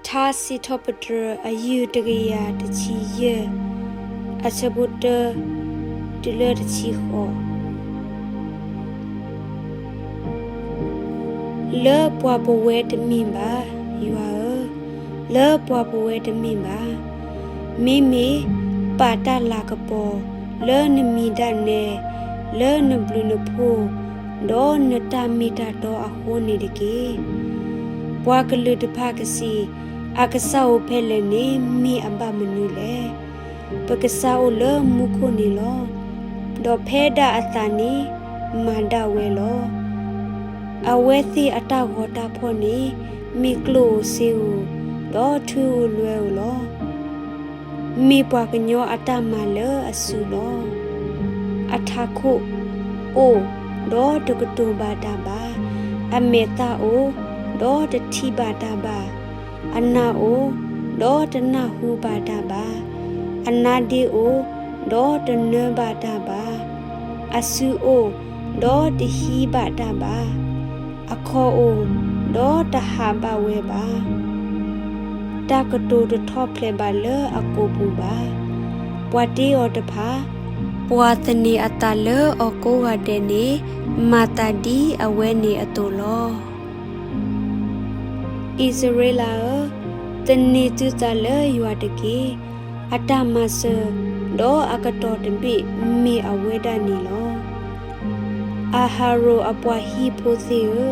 ထါစံးထီၣ်ပတြၢၤ အယုၢ်တကယၤတဆံယဲၢ်, အဆၢဖိတၢ တုၤလၢတဆံဃိး. လၢပှၤပဝဲတမ့ၢ်ဘၣ်, ယွၤဧၢ, လၢပှၤပဝဲတမ့ၢ်ဘၣ်. မ့မ့ၢ်ပာ်တၢ်လၤကပီၤလၢနမံၤဒၣ်နဲ, လၢနဘျုးနဖှိၣ်, ဒီးနတၢ်မ့ၢ်တၢ်တီအဃိန့ၣ်တက့ၢ်. ပှၤကလုာ်တဖၣ်ကစံး, အကစၢ်အိၣ်ဖဲလဲၣ်န့ၣ် မ့ၢ်အဘၣ်မနုၤလဲၣ်. ပကစၢ်အိၣ်လၢမူခိၣ်န့ၣ်လီၤ. ဒီးဖဲဒၣ်အသးန့ၣ် မၤဒၣ်ဝဲလီၤ. အဝဲသ့ၣ်အတၢ်ဂီၤတၢ်ဖီၣ်န့ၣ် မ့ၢ်ကျိၣ်ဧိၤစ့ဧိၤ, ဒီးထွံၣ်ဧိၤလွဲဧိၤလီၤ. မ့ၢ်ပှၤကညီအတၢ်မၤလၢအစုလီၤ. အထးခိၣ်အိၣ်, ဒီးတကတိၤဘၣ်တၢ်ဘၣ်. အမဲာ်သၣ်အိၣ်, ဒီးတထံၣ်ဘၣ်တၢ်ဘၣ်. အနၢ်အိၣ်, ဒီးတနၢ်ဟူဘၣ်တၢ်ဘၣ်. အနါဒ့အိၣ်, ဒီးတနၢဘၣ်တၢ်ဘၣ်. အစုအိၣ်, ဒီးတဟံးဘၣ်တၢ်ဘၣ်. အခီၣ်အိၣ်, ဒီးတဟးဘၣ်ဝဲဘၣ်. တၢ်ကတိၤတထီၣ်ဖျဲးဘၣ်လၢအကိာ်ပူၤဘၣ်. ပှၤတ့အီၤတဖၣ်, ပှၤသန့ၤအသးလၢအီၤကိးဂၤဒဲးန့ၣ် မၤသးဒ်အဝဲန့ၣ်အသိးလီၤ. အံၣ်စရ့လးဧၢ, သန့ၤသုသးလၢယွၤတက့ၢ်. အတၢ်မၤစၢၤ, ဒီးအကတီၢ်တဘ့ၣ်မ့ၢ်အဝဲဒၣ်န့ၣ်လီၤ. အၤဟရိၣ်အပှၤဟံၣ်ဖိသ့ၣ်ဧၢ,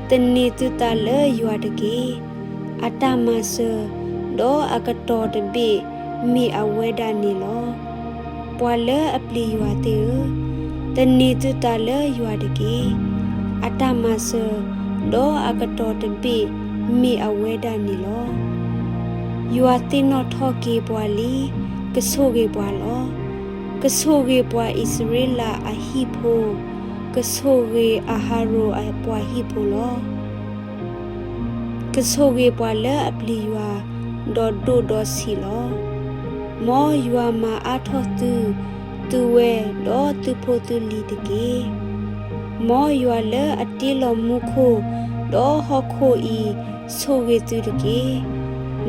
သန့ၤသုသးလၢယွၤတက့ၢ်. အတၢ်မၤစၢၤ, ဒီးအကတီၢ်တဘ့ၣ်မ့ၢ်အဝဲဒၣ်န့ၣ်လီၤ. ပှၤလၢအပျံၤယွၤသ့ၣ်ဧၢ, သန့ၤသုသးလၢယွၤတက့ၢ်. အတၢ်မၤစၢၤ, ဒီးအကတီၢ်တဘ့ၣ်မ့ၢ်အဝဲဒၣ်န့ၣ်လီၤ. ယွၤသ့ၣ်နီၣ်ထီၣ်က့ၤပှၤလံ, ကဆိၣ်ဂ့ၤပှၤလီၤ. ကဆိၣ်ဂ့ၤပှၤအံၣ်စရ့လးအဟံၣ်ဖိ, ကဆိၣ်ဂ့ၤအၤဟရိၣ်အပှၤဟံၣ်ဖိလီၤ. ကဆိၣ်ဂ့ၤပှၤလၢအပျံၤယွၤ, ဒီးဒိၣ်ဒီးဆံးလီၤ. မ်ယွၤမၤအါထီၣ်သု, သုဝဲ, ဒီးသုဖိသုလံၤတက့ၢ်. မ်ယွၤလၢအတ့လီၤမူခိၣ်, ဒီးဟီၣ်ခိၣ်အံၤဆိၣ်ဂ့ၤသုတက့ၢ်.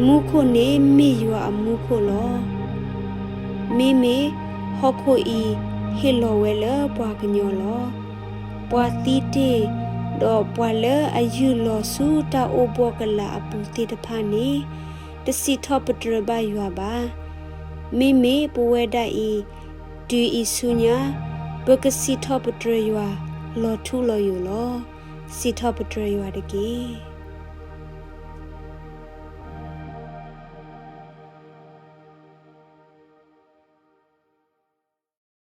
မူခိၣ်န့ၣ်မ့ၢ်ယွၤအမူခိၣ်လီၤ. မ့မ့ၢ်ဟီၣ်ခိၣ်အံၤဟ့ၣ်လီၤဝဲလၢပှၤကညီလီၤ. ပှၤသံတ့ၢ်, ဒီးပှၤလၢအယူၢ်လီၤဆူတၢ်အိၣ်ဘှီၣ်ကလာ်အပူၤသ့ၣ်တဖၣ်န့ၣ် တစံးထီၣ်ပတြၢၤဘၣ်ယွၤဘၣ်. မ့မ့ၢ်ပဝဲဒၣ်အံၤ, တုၤအံၤဆူညါ, ပကစံးထီၣ်ပတြၢၤယွၤလီၤထူလီၤယိာ်လီၤ. စံးထီၣ်ပတြၢၤယွၤတက့ၢ်.